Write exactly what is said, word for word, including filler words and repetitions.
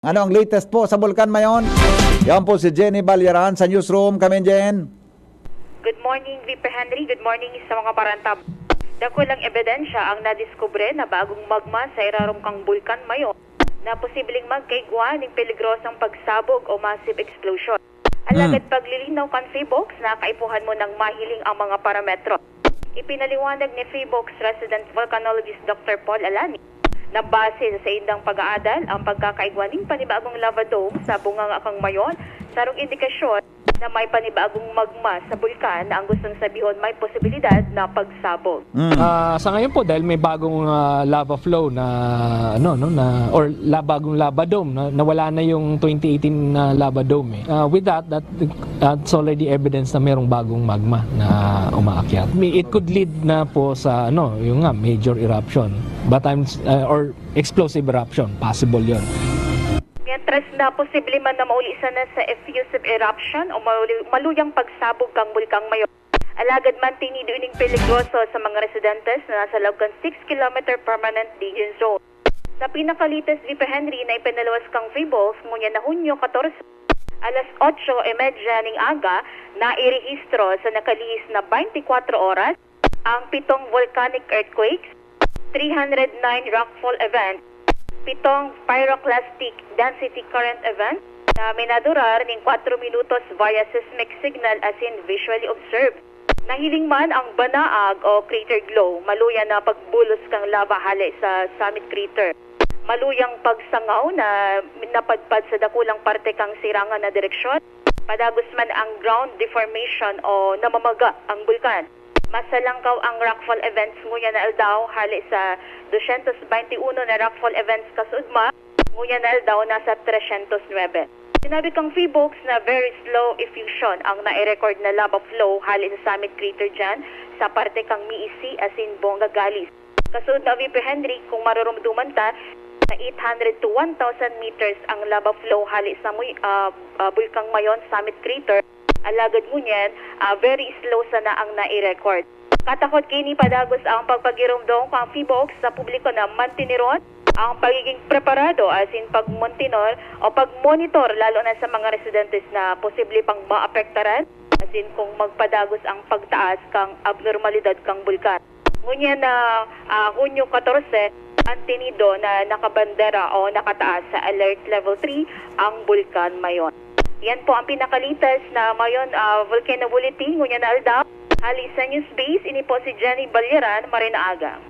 Ano ang latest po sa Bulkan Mayon? Yan po si Jenny Balyaran sa newsroom. Come in, Jen. Good morning, Viper Henry. Good morning sa mga parantab. Dakulang ebidensya ang nadiskubre na bagong magma sa irarom kan Bulkan Mayon na posibleng magkaigwa ning peligrosong pagsabog o massive explosion. Alagad paglilinaw kan PHIVOLCS na kaipuhan mo nang mahiling ang mga parametro. Ipinaliwanag ni PHIVOLCS Resident Volcanologist Doctor Paul Alani na base sa saindang pag-aadal, ang pagkakaigwa nin panibagong lava dome sa bunganga kan Mayon sarong indikasyon na may panibagong magma sa bulkan na ang gustong sabihon may posibilidad na pagsabog. Mm. Ah, sa ngayon po, dahil may bagong ah, lava flow na ano no na or la, bagong lava dome na nawala na yung twenty eighteen na lava dome eh. Ah, with that, that that's already evidence na mayroong bagong magma na umaakyat. May, it could lead na po sa ano, yung nga major eruption. But I'm uh, or explosive eruption, possible 'yon. Mientras na posible man na mauli sana sa effusive eruption o mauli, maluyang pagsabog kan Bulkan Mayon. Alagad mantinido ining peligroso sa mga residentes na nasa laog kan six kilometer permanent danger zone. Sa pinakalitas ni Pe Henry na ipinaluwas kan PHIVOLCS ngunyan na Hunyo katorse, alas otso y media ning aga, nairehistro sa nakalihis na twenty-four oras ang pitong volcanic earthquakes, three hundred nine rockfall events, pitong pyroclastic density current events na minadurar ning kwatro minutos via seismic signal asin visually observed. Nahiling man ang banaag o crater glow, maluya na pagbulos kan lava hale sa summit crater. Maluyang pagsangaw na napadpad sa dakulang parte kan sirangan na direksyon. Padagos man ang ground deformation o namamaga ang bulkan. Masalangkaw ang rockfall events ngunyan na aldaw hale sa dosyentos baynte uno na rockfall events kasuodma, ngunyan na aldaw nasa tresyentos nuebe. Sinabi kan PHIVOLCS na very slow effusion ang nai-record na lava flow hale sa summit crater dyan sa parte kan Miisi asin Bonga Galis. Kasuod na Viper Henry, kung marurumduman ta, sa eight hundred to one thousand meters ang lava flow hale sa muy, ah, ah, Bulkan Mayon summit crater. Alagad ngunyan, ah, very slow sana ang nai-record. Katakod kini padagos ang pagpagirumdom kan PHIVOLCS sa publiko na mantineron ang pagiging preparado asin pagmontinor o pagmonitor lalo na sa mga residentes na posible pang maapektaran asin kung magpadagos ang pagtaas kan abnormalidad kan bulkan. Ngunyan na ah, Hunyo katorse, mantinido na nakabandera o nakataas sa Alert Level three ang Bulkan Mayon. Yan po ang pinakalitas na Mayon ah, Volcano Bulletin ngunyan na aldaw. Hali sa News Base, ini po si Jenny Balyaran, maray na aga.